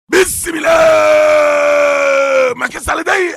bismillah Macky Sall day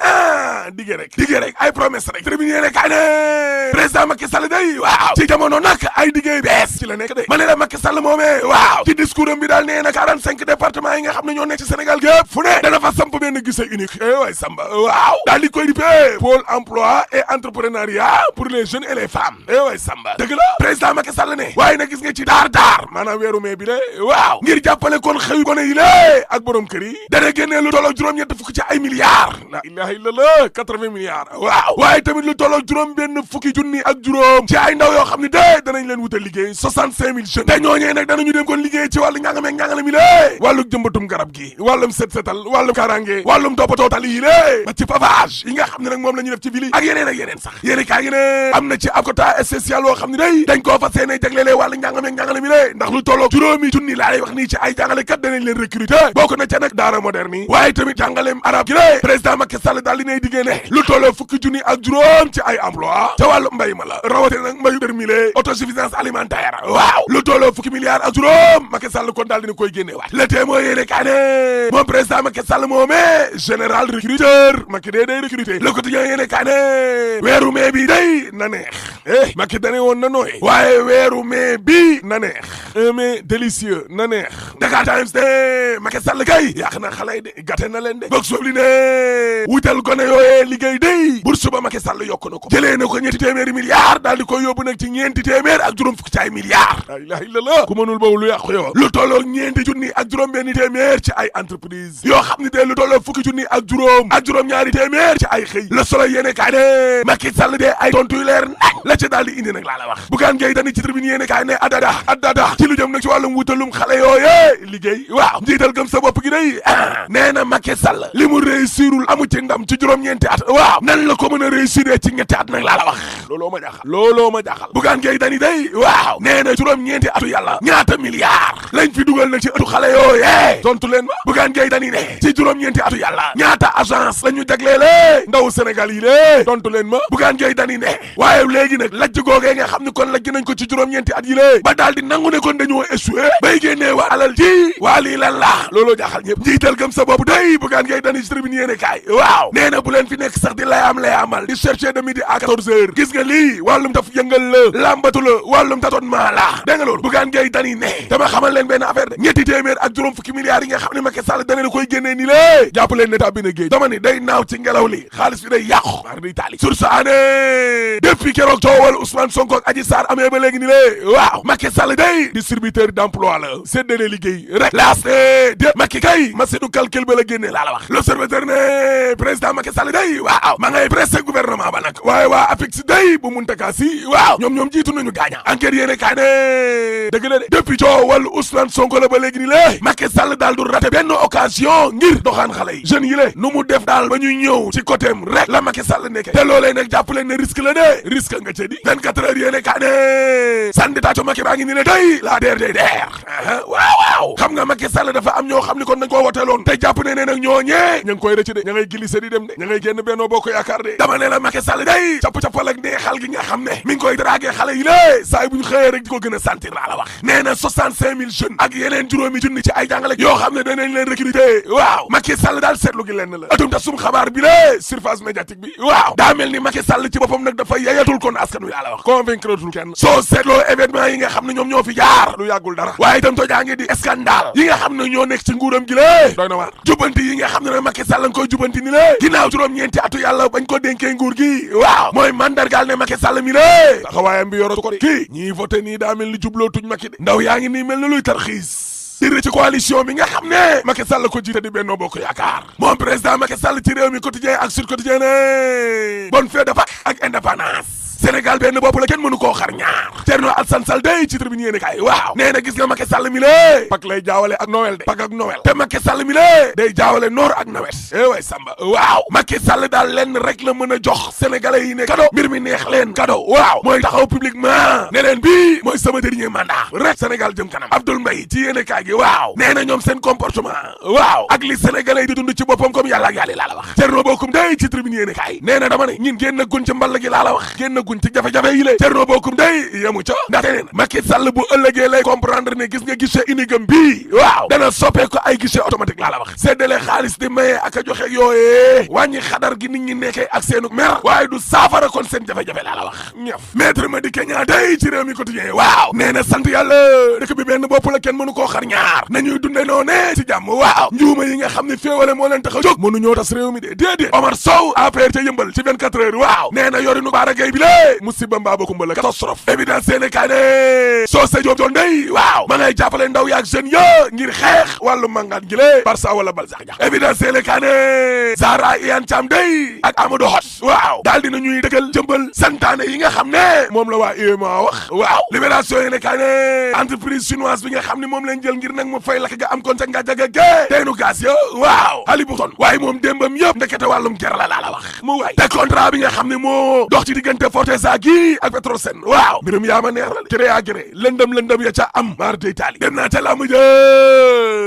digge rek ay promesse rek tribune yéene kaay ne président Macky Sall day waaw ci jamono nag ay diggéey bees ci la nekk de ma ne la Macky Sall moomee waaw ci discours am bi daal nee na 45 départements yi nga xam ne ñoo nekk ci Sénégal gépp fu ne dana fa samp benn guichet unique waay Samba waaw daal di koy dippee pôle emploi et entrepreneuriat pour les jeunes et les femmes waay Samba dëgg la président Macky Sall ne waaye nag gis nga ci daar maanaam weeru mai bi de waaw ngir jàppale kon xëy gone yi lée ak borom kër yi dana génnee lu tolloog juróom-ñett fukki ci ay milliards la ilaha illallah 80 milliards waaw waaye tamit lu tolloog juróom benn fukki junni ak juróom ci ay ndaw yoo xam ne de danañ leen wutal liggéey 65 000 jeunes te ñooñee nag danañu dem kon liggéey ci wàllu njàngame ak njàngale mi lée wàllu jëmbatum garab gi wàllum setal wàllum kaaraange wàllum toppatoo tali yi lée ba ci pavage yi nga xam ne nag moom la ñu def ci ville ak yeneen sax yéeni kaa ngi ne am na ci ab quota spécial woo xam ne day dañ koo fas yéene jaglelee wàllu njàngame ak njàngale mi lée ndax lu tolloog juróomi junni laa lay wax nii ci ay jàngalekat danañ leen recruter bokk na ca nag daara moderne yi waaye tamit jàngaleem arab gi lée président Macky Sall daal di nay diggée ne lu tolloo fukki junni ak juróom ci ay emploi ca wàllu mbay ma la rawatina nag mbayu dër mi lée autosuffisance alimentaire waaw lu tolloo fukki milliards ak juróom Macky Sall kon daal dina koy génne waat le témoin yéene kaa ne moom président Macky Sall moomee général recruteur Macky dee day recruter le quotidien yéene kaa ne weeru mai bi day na neex Macky dane woon na nooy waaye weeru mai bi na neex un mai délicieux na neex Dakar Times de Macky Sall kay yàq na xale yi de gàtte na leen de boog soob li ne wutal gone yooyee liggéey day bourse ba Macky Sall yokk na ko jëlee na ko ñetti téeméeri milliards daal di koy yóbbu nag ci ñeenti téeméer ak juróom fukki ci ay milliards la ilaha illallah ku mënul boobu lu yàqu yow lu tolloo ñeenti junni ak juróom benni téeméer ci ay entreprise yoo xam ne de lu tolloo fukki junni ak juróom ñaari téeméer ci ay xëy Le Soleil yéene kaay ne Macky Sall de ay tontu yu leer nañ la ca daal di indi nag laa la wax Bougane Gueye Dany ci tribune yéene kaay ne addada ci lu jëm nag ci wàllum wutalum xale yooyee liggéey waaw njiital gëm sa bopp gi day nee na Macky Sall li mu réussirul amu ci ndam ci juróom-ñeenti at waaw nan la ko mën a réussir ci ñetti at nag laa la wax looloo ma jaaxal Bougane Gueye Dany day waaw nee na juróom-ñeenti atu yàlla ñaata milliards lañ fi dugal nag ci atu xale yooyee tontu leen ma Bougane Gueye Dany ne ci juróom-ñeenti atu yàlla ñaata agence la ñu jagleele ndaw Sénégal yi lée tontu leen ma Bougane Gueye Dany ne waaye léegi nag lajj googee nga xam ne kon lajj nañ ko ci juróom-ñeenti at yi lée ba daal di nangu ne kon dañoo échoué bay génnee waa alal ji waa lii lan la looloo jaaxal ñëpp njiital gëm sa bopp day Bougane Gueye Dany ci tribune yéene kaay waaw nee na bu leen fi nekk sax di layamal di chercher de midi à 14 heures gis nga lii wàllum taf yëngal la lambatu la wàllum tâtonnement la dégg nga loolu Bougane Gueye Dany ne dama xamal leen benn affaire de ñetti téeméer ak juróom fukki milliards yi nga xam ne Macky Sall dana da koy génnee ni lée jàpp leen ne tàbbi na géej dama ni day naaw ci ngelaw li xaalis bi day yàqu mar day taali sur sa année depuis keroog coowal Ousmane Sonko ak Adji Sarr amee ba léegi ni lée waaw Macky Sall day distributeur d'emploi la séddale liggéey rek laas de Macky kay machine calcul ba la génnee laa la wax l'observateur ne président Macky Sall day waaw ma ngay pressé gouvernement ba nag waaye waa APEX day bu Mountaga Sy waaw ñoom jiitu nañu gaaña enquête yéene kaa ne dëgg la de depuis coowal Ousmane Sonko la ba léegi ni lée Macky Sall daal du raté benn occasion ngir doxaan xale yi jeunes yi lée nu mu def daal ba ñuy ñëw ci côté rek la Macky Sall nekke te loolee nag jàpp leen ne risque la de risque nga ca di 24 heures yéene kaa ne sandi taaco Macky baa ngi ni ne day la der waaw xam nga Macky Sall dafa am ñoo xam ni kon nañ koo woteeloon te jàpp ne nag ñooñee ña ngi koy rëcc de ña ngay glissé di dem de ña ngay génn Benno Bokk Yaakaar de dama ne la Macky Sall day capp-cappal ak neexal gi nga xam ne mi ngi koy dragué xale yi lée saa yi bu ñu xëyee rek di ko gën a sentir laa la wax nee na 65 000 jeunes ak yeneen juróomi junni ci ay jàngale yoo xam ne danañ leen recruter waaw Macky Sall daal seetlu gi lenn la atum tasum xabaar bi lée surface médiatique bi waaw daa mel ni Macky Sall ci boppam nag dafa yayatul kon askanu yàlla wax convaincre tul kenn soo seetloo événement yi nga xam ne ñoom ñoo fi jaar lu yàggul dara waaye itam tojaange di scandale yi nga xam ne ñoo nekk ci nguuram gi lée doy na waar jubanti yi nga xam ne nag Macky Sall nga koy jubanti ni lée ginnaaw juróom-ñeenti atu yàlla bañ ko dénkee nguur gi waaw mooy mandargaal ne Macky Sall mi lée taxawaayam bi yoratu ko de kii ñii voté nii daa mel ni jubloo tuñ Macky de ndaw yaa ngi nii mel na luy tarxiis di ci coalition bi nga xam ne Macky Sall ko jiite di Benno Bokk Yaakaar moom président Macky Sall ci réew mi quotidien ak Sud Quotidien ne bonne fête de Pâques ak indépendance Sénégal benn bopp la kenn mënu koo xar ñaar Thierno Alassane Sall day ci tribune yéene kaay waaw nee na gis nga Macky Sall mi lée Pâques lay jaawale ak Noël de Pâques ak Noël te Macky Sall mi lée day jaawale noor ak nawet way Samba waaw Macky Sall daal lenn rek la mën a jox sénégalais yi ne cadeau mbir mi neex leen cadeau waaw mooy taxaw publiquement ne leen bii mooy sama dernier mandat rek Sénégal jëm kanam Abdoul Mbaye ci yéene kaay gi waaw nee na ñoom seen comportement waaw ak li sénégalais yi di dund ci boppam comme yàlla ak yàlla laa la wax Thierno Bocoum day ci tribune yéene kaay nee na dama ne ñin génn gun ci mball gi laa la wax génn guñ ci jafe-jafe yi lé Thierno Bocoum day yamu ca ndaxte nee na Macky Sall bu ëllëgee lay comprendre ne gis nga guichet unique bii waaw dana soppee ko ay guichet automatique laa la wax séddale xaalis di maye ak a joxe yooyee wàññi xadar gi nit ñi nekkee ak seenu mer waaye du saafara kon seen jafe-jafe laa la wax ñëf maître Madické Niang day ci réew mi quotidien waaw nee na sant yàlla dëkk bi benn bopp la kenn mënu koo xar ñaar nañuy dunde noone ci jàmm waaw njuuma yi nga xam ne féewale moo leen tax a jóg mënu ñoo tas réew mi de déedéet Omar Sow APR ca yëmbal ci 24 heures waaw nee na yorinu Bara Gaye bi lée musiba mbaa bakumba la catastrophe évidence seene kaay ne Socé Diop Dione day waaw ma ngay jàppale ndaw yaak jeunes ya ngir xeex wàllu mangaan gi lée Barça wala Balzac jax évidence seene kaay ne Zahra Iyane Thiam day ak Amadou Hott waaw daal dina ñuy dëggal jëmbal santaane yi nga xam ne moom la waa UEMOA wax waaw libération yi ne kaay ne entreprise chinoise bi nga xam ne moom lañ jël ngir nag mu fay lakk ga am kon ca ngàjjaga ge teenu gaz ya waaw Halliburton waaye moom démbam yëpp ndekete wàllum ger la la wax mu waay te contrat bi nga xam ne moo dox ci diggante Fortesa gi ak Petrosen waaw mbirum yaa ma neex la cré à gré lëndëm ya ca am maar day taali dem naa ca làmb ja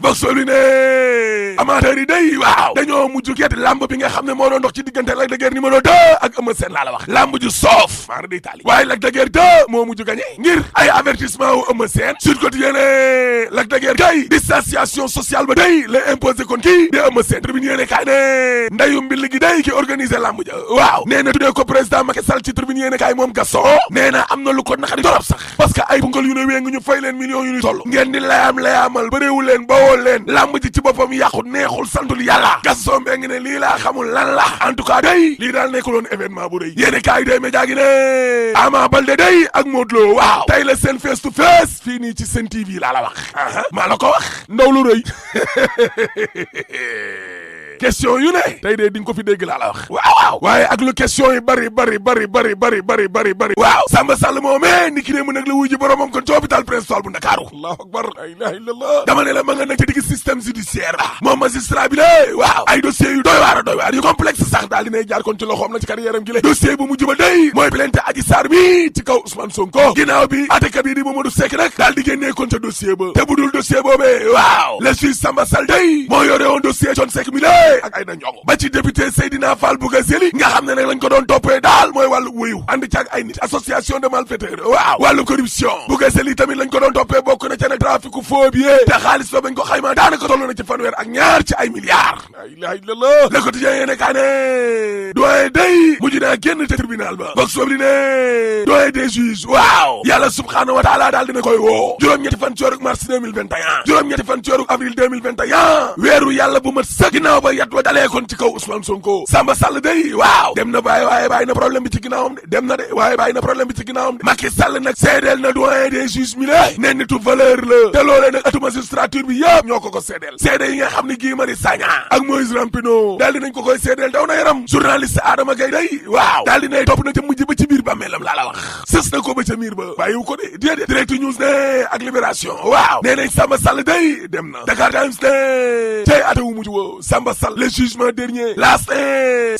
boxolu ne amateur yi day waaw dañoo mujj keet lamb bi nga xam ne moo doon dox ci diggante Lac de Guiers numéro 2 ak Eumeu Sène laa la wax lamb ju soof maar day taali waaye Lac de Guiers 2 moo mujj gagné ngir ay avertissement wu Eumeu Sène Sud Quotidien ne Lac de Guiers day distanciation sociale ba day la imposé kon kii di Eumeu Sène tribune yéene kaay ne ndayu mbill gi day ki organisé lamb ja waaw nee na tuddee ko président Macky Sall ci tribune yéene kaay moom Gaston nee na am na lu ko naqari torop sax parce que ay bungal yu ne wéngi ñu fay leen millions yu ñu toll ngeen di layaamal bëréewu leen bawoo leen lamb ji ci boppam yàqu neexul santul yàlla Gaston Mbengue ne lii laa xamul lan la en tout cas day lii daal nekkuloon événement bu rëy yéene kaay day média gi ne Ama Baldé day ak Modou Lo waaw tey la seen face to face fii nii ci Sen TV laa la wax maa la ko wax ndaw lu rëy question yu ne tey de di nga ko fi dégg laa la wax waaw waaye ak lu question yi bari waaw Samba Sall moomee ni ki ne mu nag la wuy ji boromam kon ci hôpital principal bu Ndakaaru allahu akbar la ilaha illallah dama ne la ma nga nekk ci digg système judiciaire ba moom magistrat bi la waaw ay dossiers yu doy waar yu complexe sax daal dinay jaar kon ci loxoom na ci carrière am gi le dossier bu mujj ba day mooy plainte Adji Sarr bi ci kaw Ousmane Sonko ginnaaw bi atekat bi di Mamadou Seck nag daal di génnee kon ca dossier ba te bu dul dossier boobee waaw le juge Samba Sall day moo yore woon dossier Thione Seck mi la ak ay na ñongo ba ci député Seydina Fall Bougazelli nga xam ne nag lañ ko doon toppee daal mooy wàllu wuyu ànd ci ak ay nit association de malfaiteurs waaw wàllu corruption Bougazelli tamit lañ ko doon toppee bokk na ca nag trafic faux billets te xaalis ba bañ ko xaymaa daanaka toll na ci fanweer ak ñaar ci ay milliards la ilaha illallah le quotidien yéene kaa ne doyen day mujj naa génn te tribunal ba box boobu li ne doyen des juges waaw yàlla subhanahu wa taala daal dina koy woo juróom-ñetti fan ci weeru mars 2021 juróom-ñetti fan ci weeru avril 2021 weeru yàlla bu mat sëg ginnaaw ba yat wa dalee kon ci kaw Ousmane Sonko Samba Sall day waaw dem na waaye bàyyi na problème bi ci ginnaawam de dem na de waaye bàyyi na problème bi ci ginnaawam de Macky Sall nag seedeel na doyen des juges mi la ne nitu valeur la te loolee nag atu magistrature bi yëpp ñoo ko seedeel seede yi nga xam ne Guy Marius Sagna ak Moïse Rampino daal dinañ ko koy seedeel daw na yaram journaliste Adama Gaye day waaw daal dinay topp na ca mujj ba ci biir bàmmeelam laa la wax sës na ko ba ca miir ba bàyyiwu ko de déedéet direct news ne ak libération waaw nee nañ Samba Sall day dem na Dakar Times ne tey atawu mujj wo Samba Sall le jugement dernier laas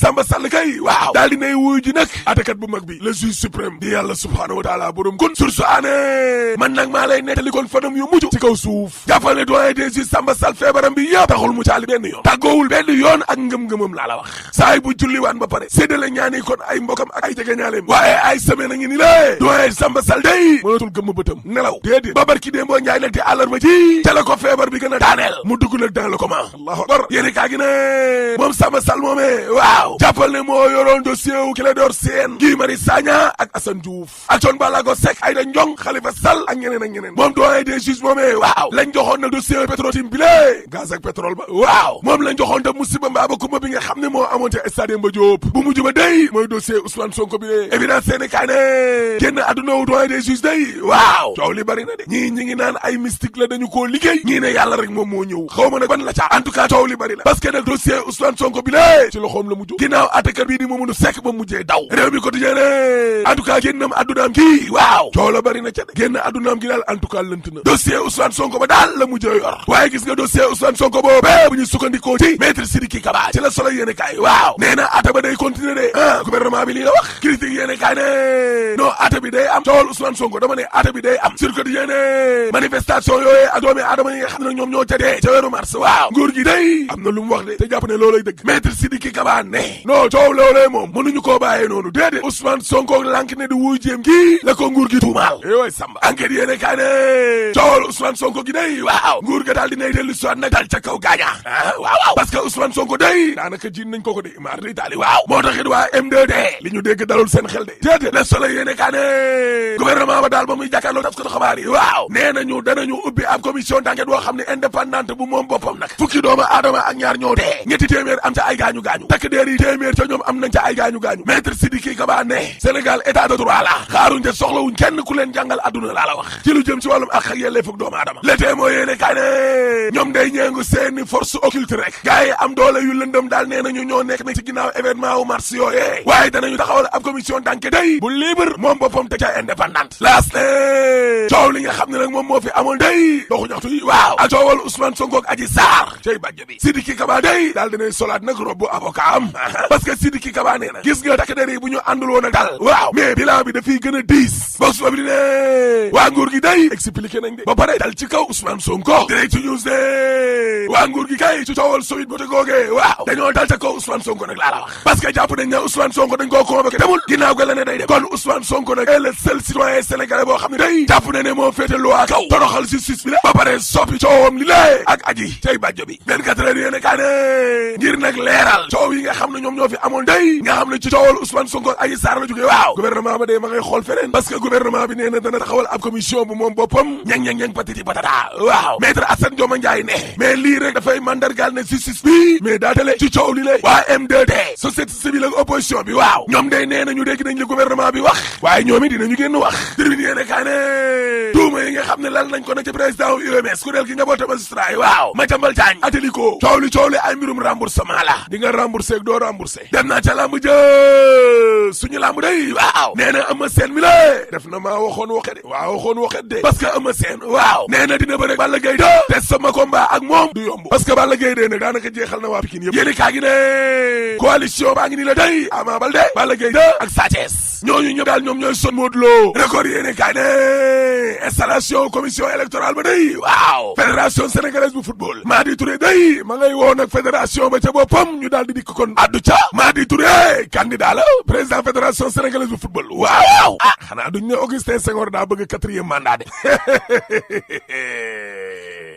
Samba Sall kay waaw daal dinay wuyu ji nag atekat bu mag bi le juge suprême di yàlla subhanahu wa taala borom kon source aane man nag maa lay nettali kon fanam yu mujj ci kaw suuf jàppal ne doyen des juges Samba Sall feebaram bi yëpp taxul mu caali benn yoon tàggoowul benn yoon ak ngëm-ngëmam laa la wax saay bu julliwaan ba pare séddale ñaani kon ay mbokam ak ay jegeñaaleem waaye ay semaine a ngi ni lée doyen Samba Sall day mënatul gëmm bëtam nelaw déedéet ba barki dee mboo njaay nag di àllarba ji ca la ko feebar bi gën a daaneel mu dugg nag dans le coma allahu akbar yéeni kaa gi ne moom Samba Sall moomee waaw jàppal ne moo yoroon dossier wu Clédor Sène Guy Marius Sagna ak Assane Diouf ak Thione Ballago Seck Aïda Ndiong Khalifa Sall ak ñeneen moom doyen des juges moomee waaw lañ joxoon nag dossier Petro-Tim bi lée gaz ak pétrole ba waaw moom lañ joxoon te musiba mbaa ba kumba bi nga xam ne moo amoon ca stade Demba Diop bu mujj ba day mooy dossier Ousmane Sonko bi lée évidence seeni kaay ne génn àdduna wu doyen des juges day waaw coow li bari na de ñii ñi ngi naan ay mystique la dañu koo liggéey ñii ne yàlla rek moom moo ñëw xaw ma nag ban la ca en tout cas coow li bari la parce que nag dossier Ousmane Sonko bi lée ci loxoom la mujj ginnaaw attaquant bii di Mamadou Seck ba mujjee daw réew mi quotidien ne en tout cas génnam addunaam gi waaw coow la bari na ca de génn addunaam gi daal en tout cas lënt na dossier Ousmane Sonko ba daal la mujjee yor waaye gis nga dossier Ousmane Sonko boobee bu ñu sukkandikoo ci maître Sidiki Kaba ci la solo yéene kaay waaw nee na ata ba day continuer de gouvernement bi lii la wax critique yéene kaay ne non ata bi day am coowal Ousmane Sonko dama ne ata bi day am sur quotidien ne manifestation yooyee ak doomi aadama yi nga xam ne ñoom ñoo ca dee ca weeru mars waaw nguur nguur gi day am na lu mu wax de te jàpp ne loolay dëgg maître Sidiki Kaba ne non coow loolee moom mënuñu koo bàyyee noonu déedéet Ousmane Sonko lank ne di wuy jéem kii la ko nguur gi tuumaal way Samba enquête yéene kaa ne coowal Ousmane Sonko gi day waaw nguur ga daal dinay dellu soit nag dal ca kaw gaaña waaw parce que Ousmane Sonko day daanaka jiin nañ ko de maar di taali waaw moo taxit waa M2D li ñu dégg dalul seen xel de déedéet Le Soleil yéene kaa ne gouvernement ba daal ba muy jàkkaarloo tas ko xabaar yi waaw nee nañu danañu ubbi ab commission d'enquête boo xam ne indépendante bu moom boppam nag fukki doomu aadama ak ñaar ñoo dee ñetti téeméer am ca ay gaañu-gaañu takk deer yi téeméer ca ñoom am nañ ca ay gaañu-gaañu maître Sidiki Kaba ne Sénégal état de droit la xaaruñ te soxlawuñ kenn ku leen jàngal adduna laa la wax ci lu jëm ci wàllum ak yelleefug doomu aadama le tee moo yéene kaa ne ñoom day ñeengu seeni force occulte rek gars yi am doole yu lëndëm daal nee nañu ñoo nekk nag ci ginnaaw événement wu mars yooyee waaye danañu taxawal ab commission d'enquête day bu libre moom boppam te ca indépendante laas ne coow li nga xam ne nag moom moo fi amoon day doxu ñaxtu yi waaw ak coowal Ousmane Sonko ak Adji Sarr cay bàjj bi Sidiki Kaba day daal dinay solaat nag robbu avocat am parce que Sidiki Kaba nee na gis nga takk der yi bu ñu àndul woon ak dal waaw mais bilan bi dafiy gën a diis box ba bi ne waa nguur gi day expliqué nañ de ba pare dal ci kaw Ousmane Sonko direct news de waa nguur gi kay ci coowal Sweet Beauté googee waaw dañoo dal ca kaw Ousmane Sonko nag laa la wax parce que jàpp nañ ne Ousmane Sonko dañ koo convoqué demul ginnaaw ga la ne day dem kon Ousmane Sonko nag est le seul citoyen sénégalais boo xam ne day jàpp na ne moo féete loi kaw toroxal justice bi la ba pare soppi coowam li lée ak aji cay bàjjo bi 24 heures yéene kaa ne ngir nag leeral coow yi nga xam ne ñoom ñoo fi amoon day nga xam ne ci coowal Ousmane Sonko ak Adji Sarr la jógee waaw gouvernement ba day ma ngay xool feneen parce que gouvernement bi nee na dana taxawal ab commission bu moom boppam ñang patiti patata waaw maître Assane Dioma Ndiaye ne mais lii rek dafay mandargaal ne justice bi mais daa tale ci coow li lée waa M2D société civile ak opposition bi waaw ñoom day nee nañu dégg nañ li gouvernement bi wax waaye ñoom it dinañu génn wax tribune yéene kaa ne tuuma yi nga xam ne lal nañ ko na ci président UMS kuréel gi njaboote magistrat yi waaw Madiambal Diagne Ateliko coow li ay mbirum remboursement la di nga remboursé ak doo remboursé dem naa ca lamb jë suñu lamb day waaw nee na Eumeu Sène mi la def na maa waxoon waxe de waaw waxoon waxe de parce que Eumeu Sène waaw nee na dina bëre Balla Gaye 2 te sama combat ak moom du yomb parce que Balla Gaye 2 nag daanaka jeexal na waa Pikine yëpp yéeni kaa gi ne coalition baa ngi ni la day Ama Baldé Balla Gaye 2 ak Sa Thiès ñooñu ñëpp daal ñoom ñooy son Modou Lo record yéene kaa ne installation commission électorale ba day waaw fédération sénégalaise bu football Madi Touré day ma ngay woo nag fédération ba ca boppam ñu daal di dikk kon addu ca Madi Touré candidat la président fédération sénégalaise bu football waaw xanaa duñ ne Augustin Senghor daa bëgg 4e mandat de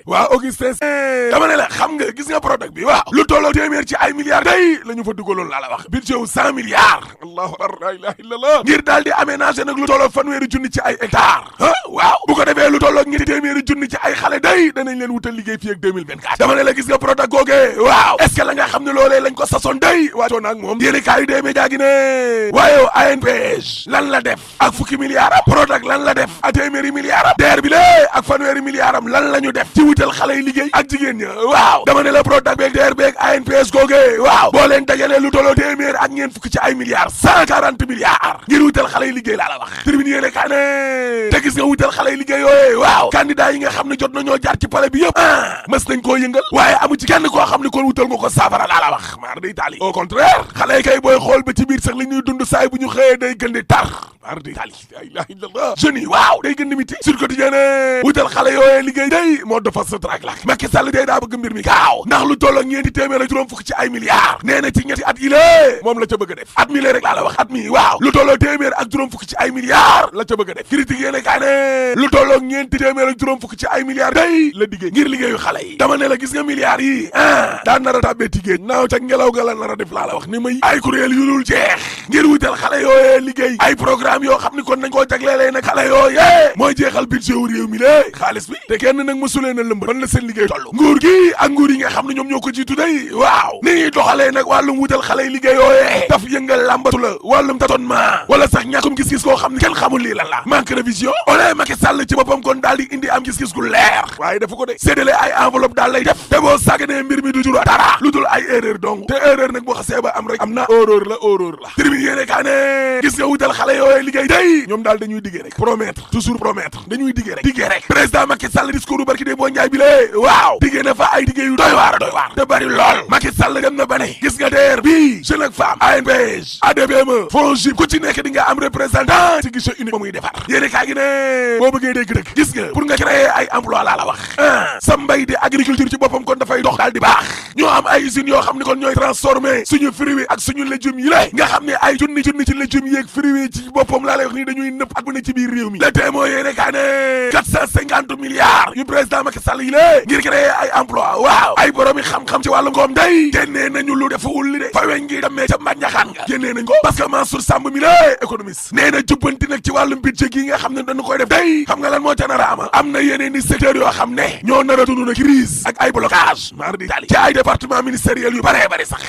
waaw Augustin dama ne la xam nga gis nga Prodac bi waaw lu tolloo téeméer ci ay milliards day la ñu fa dugaloon laa la wax budget wu 100 milliards allahu akbar la ilaha illallah ngir daal di aménager nag lu tolloo fanweeri junni ci ay hectares waaw bu ko defee lu tolloo ñetti téeméeri junni ci ay xale day danañ leen wutal liggéey fii ak 2024 dama ne la gis nga Prodac googee waaw est-ce que la nga xam ne loolee lañ ko sasoon day waatoo naag moom yéene kaayu dee média gi ne waaye ANPEJ lan la def ak fukki milliards am Prodac lan la def ak téeméeri milliards am DER bi lée ak fanweeri milliards am lan la ñu def ci wutal xale yi liggéey ak jigéen ña waaw dama ne la Prodac beeg DER beeg ANPEJ googee waaw boo leen dajalee lu tolloo téeméer ak ñeent fukki ci ay milliards 140 milliards ngir wutal xale yi liggéey laa la wax tribune yéene kaa ne te gis nga wutal xale yi liggéey yooyee waaw candidat yi nga xam ne jot nañoo jaar ci palais bi yëpp mës nañ koo yëngal waaye amu ci kenn koo xam ne kon wutal nga ko saafara laa la wax maar day taali au contraire xale yi kay booy xool ba ci biir sax li ñuy dund saay bu ñu xëyee day gën di tar maar day taali la ilaha illallah jeunes yi waaw day gën di miti sur quotidien wutal xale yooyee liggéey day moo dafa sa track la Macky Sall day daa bëgg mbir mi gaaw ndax lu tolloo ñeenti téeméer ak juróom fukk ci ay milliards nee na ci ñetti at yi lée moom la ca bëgg a def at mi lee rek laa la wax at mi waaw lu tolloo téeméer ak juróom fukk ci ay milliards la ca bëgg a def critique yéene kaa ne lu tolloo ñeenti téeméer ak juróom fukk ci ay milliards day la diggée ngir liggéeyu xale yi dama ne la gis nga milliards yi daan nar a tàbbee ci géej naaw ca ngelaw ga la nar a def laa la wax ni may ay kuréel yu dul jeex ngir wutal xale yooyee liggéey ay programme yoo xam ni kon nañ koo jagleelee nag xale yooyee mooy jeexal budget wu réew mi lée xaalis bi te kenn nag mësulee na lëmb ban la seen liggéey toll nguur gi ak nguur yi nga xam ne ñoom ñoo ko jiitu day waaw ni ñuy doxalee nag wàllum wutal xale yi liggéey yooyee daf yëngal làmbatu la wàllum tâtonnement wala sax ñàkkum gis-gis koo xam ne kenn xamul lii lan la manque de vision ole Macky Sall ci boppam kon daal di indi am gis-gis gu leer waaye dafa ko de séddale ay enveloppe daal lay def te boo sàgganee mbir mi du jur dara lu dul ay erreur donc te erreur nag boo xasee ba am rek am na horreur la tribune yéene kaa ne gis nga wutal xale yooyu liggéey day ñoom daal dañuy diggee rek promettre toujours promettre dañuy diggee rek président Macky Sall discours bu barki dee boo njaay bi lee waaw diggee na fa ay diggee yu doy waar te bari lool Macky Sall dem na ba ne gis nga DER bi jeune ak femme ANPEJ ADPME FONGIP ku ci nekk di nga am représentant ci guichet unique ba muy defar yéene kaa gi ne boo bëggee dégg dëgg gis nga pour nga créer ay emploi laa la wax sa mbay di agriculture ci boppam kon dafay dox daal di baax ñoo am ay usines yoo xam ni kon ñooy transformer suñu fruits ak suñu légumes yi la nga xam ne ay junni ci légumes yi ak fruits ci boppam laa lay wax nii dañuy nëpp ak bu ne ci biir réew mi le témoin yéene kaa ne 450 milliards yu président Macky Sall yi la ngir créer ay emploi waaw ay borom yi xam-xam ci wàllu ngoom day génnee nañu lu defuwul li de fa weñ ngi demee ca mbañaxaan nga génnee nañ ko parce que Mansour Samb mi la économiste nee na jubbanti nag ci wàllum budget gi nga xam ne dañu koy def day xam nga lan moo ca nar a am na yeneen i secteurs yoo xam ne ñoo nar a dund na crise ak ay blocage mardi tali ci ay département ministériel yu baree bari sax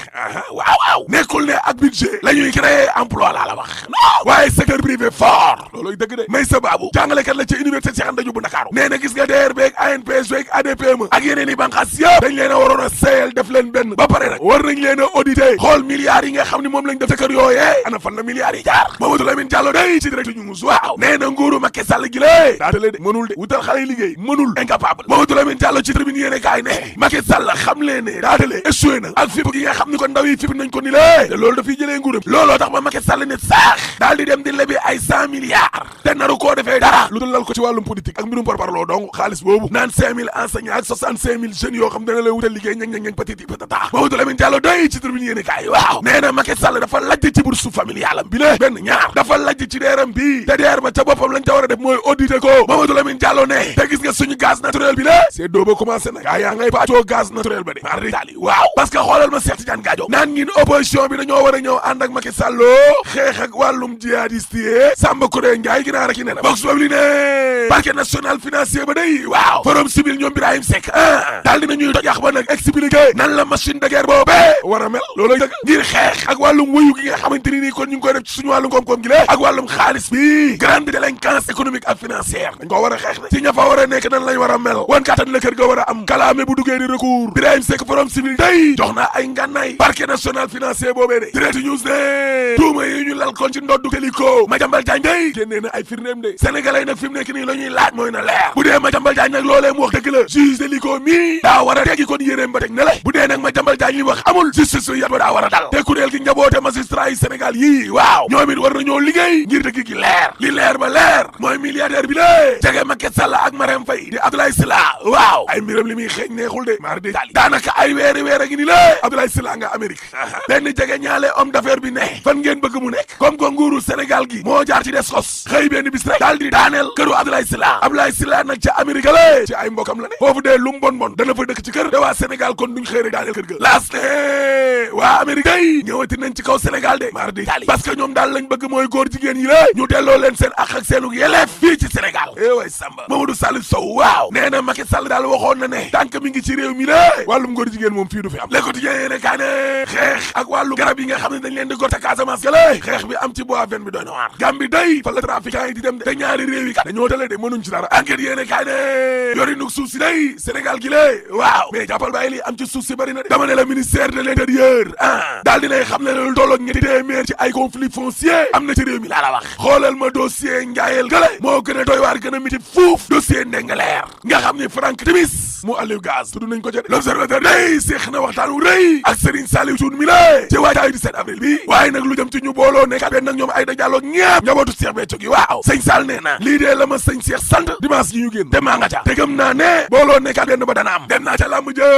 waaw nekkul ne ak budget la ñuy créer emploi laa la wax non waaye secteur privé fort looloy dëgg de may sa baabu jàngalekat la ci université Cheikh Anta Diop bu Ndakaaru nee na gis nga DER beeg ANPEJ beeg ADPME ak yeneen i banqaas yëpp dañ leen a waroon a seeyal def leen benn ba pare nag war nañ leen a auditer xool milliards yi nga xam ne moom lañ def sa kër yooyee ana fan la milliards yi jaar Mamadou Lamine Diallo day ci direct news waaw nee na nguuru Macky Sall gi lée daatale de mënul de wutal xale yi liggéey mënul incapable Mamadou Lamine Diallo ci tribune yéene kaay ne Macky Sall xam leen ne daatale échoué na ak fipp gi nga xam ni ko ndaw yi fipp nañ ko ni lée te loolu dafiy jëlee nguuram looloo tax ba Macky Sall ne saax daal di dem di lebi ay 100 milliards te naru koo defee dara lu dul lal ko ci wàllum politique ak mbirum parparloo donc xaalis boobu naan 5000 enseignants ak 65000 jeunes yoo xam dana lay wutal liggéey ñang patiti patata Mamadou Lamine Diallo doy ci tribune yéene kaay waaw nee na Macky Sall dafa lajj ci bourse familiale am bi lée benn ñaar dafa lajj ci deeram bi te deer ba ca boppam lañ ca war a def mooy auditer ko Mamadou Lamine Diallo ne te gis nga suñu gaz naturel bi la c'est doo ba commencé nag gaa yaa ngay pàccoo gaz naturel ba de mardi tali waaw parce que xoolal ma Cheikh Tidiane Gadio naan ngin opposition bi dañoo war a ñëw ànd ak Macky Sall xeex ak wàllum jihadiste yi Samba Kouré Ndiaye ginaar ak i nena box boobu li ne parquet national financier ba day waaw forum civil ñoom Birahim Seck daal dinañuy tojax ba nag expliquer nan la machine de guerre boobee war a mel looloy dëgg ngir xeex ak wàllum wuyu gi nga xamante ni nii kon ñu ngi koy def ci suñu wàllum koom-koom gi la ak wàllum xaalis bi grande délinquance économique ak financière dañ ko war a xeex de ci ña fa war a nekk nan lañ war a mel wan kattan la kër ga war a am kalaame bu duggee di recours Birahim Seck forum civil day jox na ay ngànnaay parquet national financier boobee de direct news ne tuuma yi ñu lal kon ci ndoddu Téliko Madiambal Diagne day génnee na ay firndeem de sénégalais nag fi mu nekk nii la ñuy laaj mooy na leer bu dee Madiambal Diagne nag loolee mu wax dëgg la juge Téliko mi daa war a teggi kon yéreem ba teg ne la bu dee nag Madiambal Diagne li wax amul justice yat ba daa war a dal te kuréel gi njaboote magistrat yi Sénégal yii waaw ñoom it war nañoo liggéey ngir dëgg gi leer li leer ba leer mooy milliardaire bi lée jege Macky Sall ak Marème Faye di Abdoulaye Sylla waaw ay mbiram li muy xeeñ neexul de mar de tali daanaka ay weer a ngi ni lée Abdoulaye Sylla nga Amérique benn jege ñaale homme d'affaires bi ne fan ngeen bëgg mu nekk comme que nguuru Sénégal gi moo jaar ci Descos xëy benn bis rek daal di daaneel këru Abdoulaye Sylla nag ca Amérique la ci ay mbokam la ne foofu dee lu mu bon dana fa dëkk ci kër te waa Sénégal kon duñ xëy rek daaneel kër ga laas ne waa Amérique day ñëwati nañ ci kaw Sénégal de mar de tali parce que ñoom daal lañ bëgg mooy góor jigéen yi la ñu delloo leen seen ak seenu yelleef fii ci Sénégal way Samba Mamadou Salif Sow waaw nee na Macky Sall daal waxoon na ne tànk mi ngi ci réew mi la wàllum góor jigéen moom fii du fi am Le Quotidien yéene kaa ne xeex ak wàllu garab yi nga xam ne dañ leen di gorte Casamance gale xeex bi am ci bois ven bi doy na waar Gambie day fa la trafiquant yi di dem de te ñaari réew yi kat dañoo tale de mënuñ ci dara enquête yéene kaa ne yori nuk suuf si day Sénégal gi lée waaw mais jàppal bàyyi li am ci suuf si bari na de dama ne la ministère de l'intérieur daal dinay xam ne lu tolloog ñetti téeméer ci ay conflit foncier am na ci réew mi laa la wax xoolal ma dossier njaayel gale moo gën a doy waar gën a miti fuuf dossier Ndengaleer nga xam ne Franck Timis mu Aliou Gaz tudd nañ ko ca de l'observateur day seex na waxtaan wu rëy ak Serigne Saliou Thioune mi la ci waajaayu 17 avril bi waaye nag lu jëm ci ñu booloo nekkat benn nag ñoom ay da jàlloog ñëpp njabootu Cheikh Béthio gi waaw sëñ Sall nee na lii dee la ma sëñ Cheikh sant dimanche gi ñu génn te maa nga ca te gëm naa ne booloo nekkat benn ba dana am dem naa ca làmb jë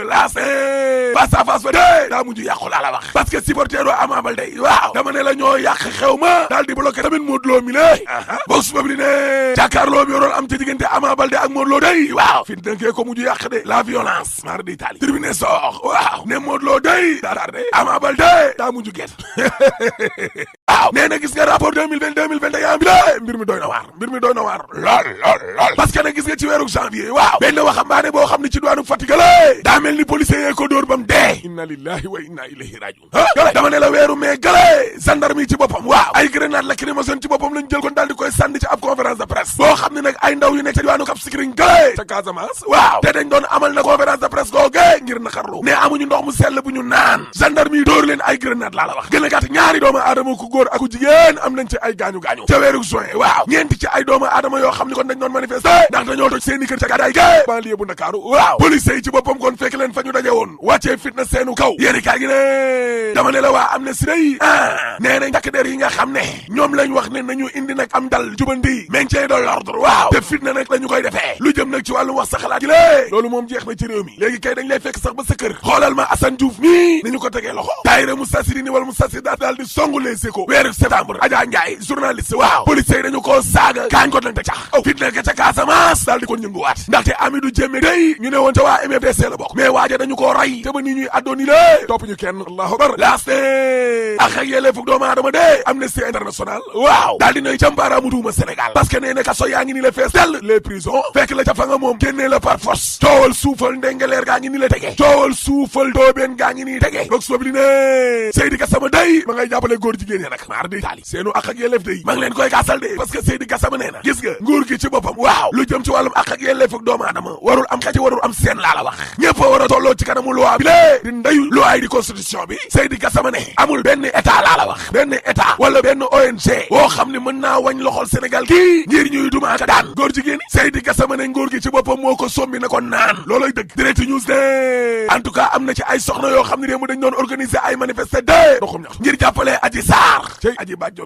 laas face à face ba dee daa mujj yàqu laa la wax parce que supporteru Ama Baldé waaw dama ne la ñoo yàq xew ma daal di bloqué tamit Modou Lo mi la box boobu di ne jàkkaarloo bi yoroon am ci diggante Ama Baldé ak Modou Lo day waaw fi dënkee ko mujj yàq de la violence mar di tali tribune sox waaw ne Modou Lo day daa tardé Ama Baldé daa mujj get waaw nee na gis nga rapport 2020-2021 bi la mbir mi doy na waar lool parce que nag gis nga ci weeru janvier waaw benn waxambaane boo xam ne ci duwaanu Fatick la daa mel ni policier yee ko dóor bam dee inna lillahi wa inna ilayhi rajiun gale dama ne la weeru mais gale gendarme yi ci boppam waaw ay grenade lacrymogène ci boppam lañ jël kon daal di koy sànni ci ab conférence de presse boo xam ne nag ay ndaw yu nekk ca diwaanu Cap Skirring gale ca Casamance waaw te dañ doon amal na conférence de presse googe ngir naqarlu ne amuñu ndox mu sell bu ñu naan gendarme yi dóor leen ay grenade laa la wax gën a gàtt ñaari doomu aadama ku góor ak ku jigéen am nañ ci ay gaañu-gaañu ca weeru juin waaw ñeenti ci ay doomu aadama yoo xam ne kon dañ doon manifester ndax dañoo toj seeni kër ca gàddaay ga banlieue bu Ndakaaru waaw police yi ci boppam kon fekk leen fa ñu daje woon wàccee fitna seenu kaw yéeni kaay gi ne dama ne la waa Amnesty day nee nañ takk der yi nga xam ne ñoom lañ wax ne nañu indi nag am dal jubandi maintien de l'ordre waaw te fitna nag lañu koy defee lu jëm nag ci wàllu wax sa xalaat gi lée loolu moom jeex na ci réew mi léegi kay dañ lay fekk sax ba sa kër xoolal ma Assane Diouf mi ni ñu ko tegee loxo daayira Moustarchidine wala Moustarchidaty daal di songu Les Échos weeru septembre Adja Ndiaye journaliste waaw police yi dañu koo saaga gaañ ko nag te cax fitna ga ca Casamance daal di ko ñënguwaat ndaxte Amidou Diémé day ñu ne woon ca waa MFDC la bokk mais waaja dañu koo ray te ba ni ñuy addooni lé topp ñu kenn allahu akbar laaste ak yelleefu doomu aadama de Amnesty International waaw daal di nay càmbaaraamu tuuma Sénégal parce que nee na kaso yaa ngi ni la fees dell les prisons fekk la ca fa nga moom génnee la par force coowal suufal ndengeleer gaa ngi ni la tege coowal suufal doobeen gaa ngi nii tege boog soob li ne Seydi Gassama day ma ngay jàppale góor jigéen ñi nag maar di taali seenu ak yelleef day ma ngi leen koy gaasal de parce que Seydi Gassama nee na gis nga nguur gi ci boppam waaw lu jëm ci wàllum ak yelleef ak doomu aadama warul am xaci warul am seen laa la wax ñëpp a war a tolloo ci kanamu loi bi lée di ndeyu loi di constitution bi Seydi Gassama ne amul benn état laa la wax benn état wala benn ONG boo xam ne mën naa wañ loxol Sénégal kii ngir ñuy dumaaka daan góor jigéen Seydi Gassama ne nguur gi ci boppam moo ko sombi na ko naan looloy dëgg Direct News ne en tout cas am na ci ay soxna yoo xam ne réew mi dañ doon organiser ay manifester de doxum ñax ngir jàppale Adji Sarr cey Adji Badjo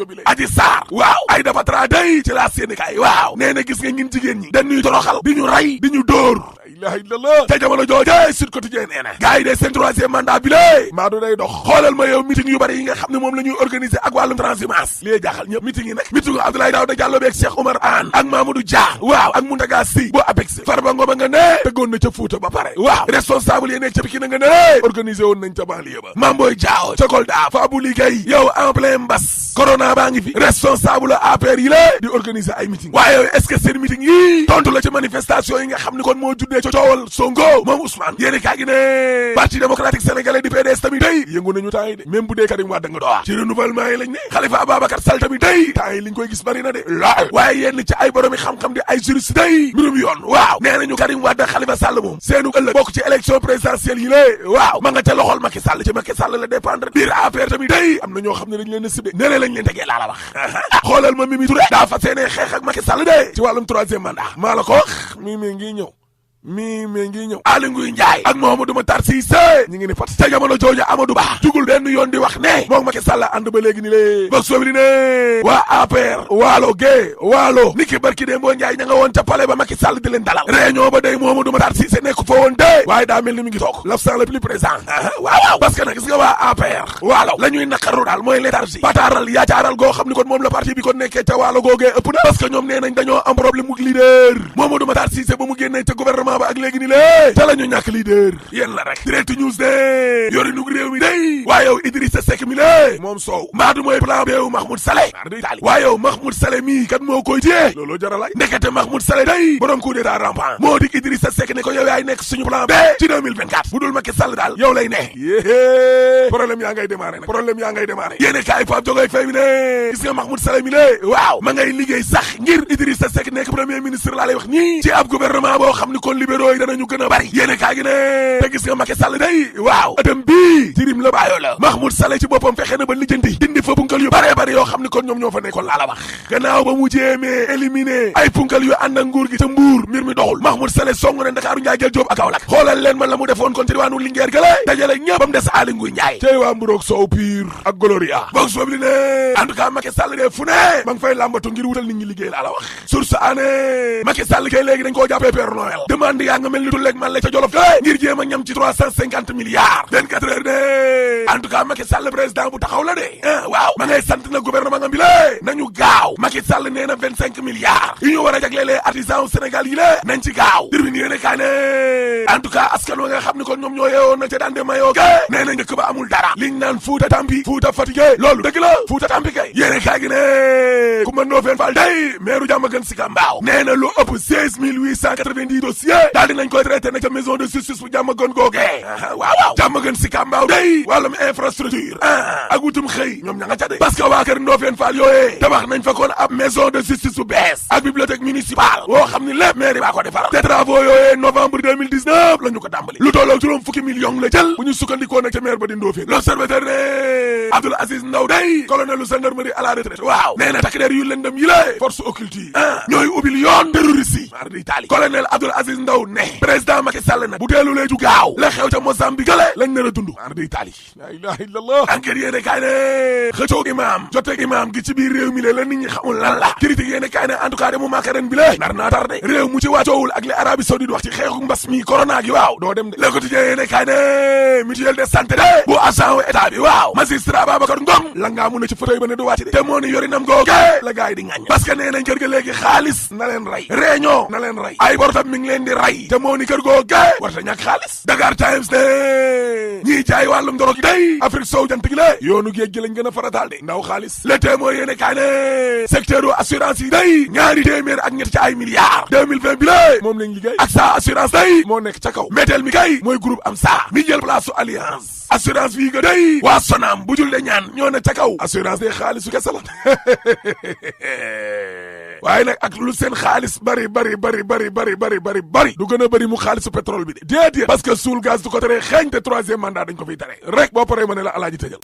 bi lay Adji Sarr waaw ay dafa tra day ci la Sénégal waaw nee na gis nga ñun jigéen ñi dañuy toroxal di ñu rey di ñu dóor ilaha illallah te jamono jooje Sud Quotidien nee na gars yi de seen troisième mandat bi lée maa du day dox xoolal ma yow meeting yu bari yi nga xam ne moom la ñuy organiser ak wàllum transhumance li jaaxal ñëpp meeting yi nag meeting Abdoulaye Daouda Diallo beeg Cheikh Oumar Anne ak Mamadou Dia waaw ak Mountaga Sy bu APEX Farba Ngom nga ne tëggoon na ca Fouta ba pare waaw responsable yi nekk ca Pikine nga ne organiser woon nañ ca banlieue ba Mamboy Diao ca Kolda Fabou Ligay yow en plein mbas corona baa ngi fi responsable APR yi la di organiser ay meeting waaye est-ce que seen meeting yi tontu la ci manifestation yi nga xam ne kon moo juddee ca coowal Sonko moom Ousmane yéeni kaa gi ne parti démocratique sénégalais di PDS tamit day yëngu nañu temps yi de même bu dee Karim Wade nga dowa ci renouvellement yi lañ ne Khalifa Ababacar Sall tamit day temps yi liñ koy gis bari na de lool waaye yenn ci ay boromi xam-xam di ay juriste day mbirum yoon waaw nee nañu Karim Wade Khalifa Sall moom seenu ëllëg bokk ci élection présidentielle yi lée waaw ma nga ca loxol Macky Sall ci Macky Sall la dépendre biir APR tamit day am na ñoo xam ne dañ leen a sibé ne lañ leen tegee laa la wax xoolal ma Mimi Touré daa fa seenee xeex ak Macky Sall de ci wàllum troisième mandat maa la ko wax Mimi ngi ñëw Aly Ngouille Ndiaye ak Mouhamadou Matar Cissé ñi ngi ni fat ca jamono jooja Amadou Ba jugul benn yoon di wax ne moom Macky Sall ànd ba léegi ni lée bog soobi li ne waa APR waalo niki barki dee mboo Ndiaye ña nga woon ca palais ba Macky Sall di leen dalal réunion ba day Mouhamadou Matar Cissé nekk fa woon de waaye daa mel ni mi ngi toog l'absent le plus présent waaw parce que nag gis nga waa APR waalo la ñuy naqaru daal mooy léthargie pataaral yaacaaral goo xam ni kon moom la parti bi kon nekkee ca waalo googee ëpp na parce que ñoom nee nañ dañoo am problème mu leader Mouhamadou Matar Cissé ba mu génnee ca gouvernement ba ak léegi ni lée te la ñu ñàkk leader yéen la rek Direct News de yori nug réew mi day waaye yow Idrissa Seck mi lée moom soow mbaadu mooy plan beewu Mahmoud Saleh waaye yow Mahmoud Saleh mii kat moo koy téye looloo jar a laaj ndekete Mahmoud Saleh day borom coup d'état rampant moo dig Idrissa Seck ne ko yow yaay nekk suñu plan B ci 2024 bu dul Macky Sall daal yow lay ne yéé problème yaa ngay démarré yéene kaay Pape Jogoy Faye mi ne gis nga Mahmoud Saleh mi lée waaw ma ngay liggéey sax ngir Idrissa Seck nekk premier ministre laa lay wax nii ci ab gouvernement boo xam ni kon libéraux yi danañu gën a bari yéene kaa gi ne te gis nga Macky Sall day waaw ëttam bii jirim la baayoo la Mahmoud Saleh ci boppam fexe na ba lijjanti dindi fa punkal yu bare bari yoo xam ni kon ñoom ñoo fa nekkoon laa la wax gannaaw ba mu jéemee éliminé ay punkal yu ànd ak nguur gi ca Mbuur mbir mi doxul Mahmoud Saleh song na Ndakaaru Njaay jël Jóob ak Kaolack xoolal leen man la mu defoon kon ci diwaanu Linguère gële dajale ñëpp ba mu des Aly Ngouille Ndiaye tey waa Mburoog Sow Pire ak Gloria boog soob li ne en tout cas Macky Sall de fu ne ma ngi fay làmbatu ngir wutal nit ñi liggéey laa la wax source ané Macky Sall kay léegi dañ koo jàppee Père Noël demande yaa nga mel ni tulleeg man la ca Jolof ngir jéem a ñam ci 350 milliards 24 heures de en tout cas Macky Sall président bu taxaw la de waaw ma ngay sant na gouvernement ngam bi lée nañu gaaw Macky Sall nee na 25 milliards yi ñu war a jaglelee artisan Sénégal yi lée nañ ci gaaw Tribune yéene kaa ne en tout cas askan wa nga xam ni kon ñoom ñoo yeewoon na ca daan de mayoo ke nee na njëkk ba amul dara liñ naan Fuuta Tampi Fuuta Fatigué loolu dëgg la Fuuta Tampi kay yéene kaa gi ne Coumba Ndoffène Fall day maire Diamaguène Sicap Mbao nee na lu ëpp 16 890 dossiers daal dinañ koy traité nag ca maison de justice bu Diamaguène googee waaw Diamaguène Sicap Mbao day wàllum infrastructure ak wutum xëy ñoom ña nga ca de parce que waa kër Ndofène Fall yooyee tabax nañ fa kon ab maison de justice bu bees ak bibliothèque municipale woo xam ni lépp mairie baa ko defar te travaux yooyee novembre 2019 la ñu ko tàmbali lu tolloog juróom fukki millions la jël bu ñu sukkandikoo nag ca maire ba di Ndofène l'observateur ne Abdoul Aziz Ndaw day colonel lu gendarmerie à la retraite waaw nee na takk der yu lëndëm yi la force occulte yi ñooy ubbil yoon terroriste yi mar di taali colonel Abdoul Aziz Ndaw ne président Macky Sall nag bu teelulee ju gaaw la xew ca Mozambique gale lañ nar a dund mar di taali la ilaha illallah enquête yéene kaay ne xëccoog imam joteeg imam gi ci biir réew mi la nit ñi xamul lan la critique yéene kaay ne en tout cas de mu manqué ren bi la nar naa tardé réew mu ci wàccoowul ak li Arabie Saoudite wax ci xeexu mbas mi corona gi waaw doo dem de Le Quotidien yéene kaay ne mutuelle de santé de bu agent wu état bi waaw magistrat Babacar Ngom la ngaa mun na ci fauteuil ba ne du wàcc de te moo ni yori nam googe la gars yi di ŋàññ parce que nee nañ kër ga léegi xaalis na leen rey réunion na leen rey ay bortam mi ngi leen di rey te moo ni kër googe warta ñàkk xaalis Dakar Times ne ñiy jaay wàllum dorog day Afrique sow jant gi la yoonu géej gi lañ gën a farataal de ndaw xaalis Le Témoin yéene kaay ne secteur u assurance yi day ñaari téeméer ak ñett ci ay milliards 2020 bi la moom lañ liggéey ak sa assurance day moo nekk ca kaw méteel mi kay mooy groupe am sa mi jël place su alliance assurance fii ga day waa Sonam bu jul de ñaan ñoo ne ca kaw assurance day xaalisu kese la waaye nag ak lu seen xaalis bari du gën a bari mu xaalisu pétrole bi de déedéet parce que suul gaz du ko tere xeeñ te troisième mandat dañ ko fiy tere rek boo paree ma ne la alaaji tëjal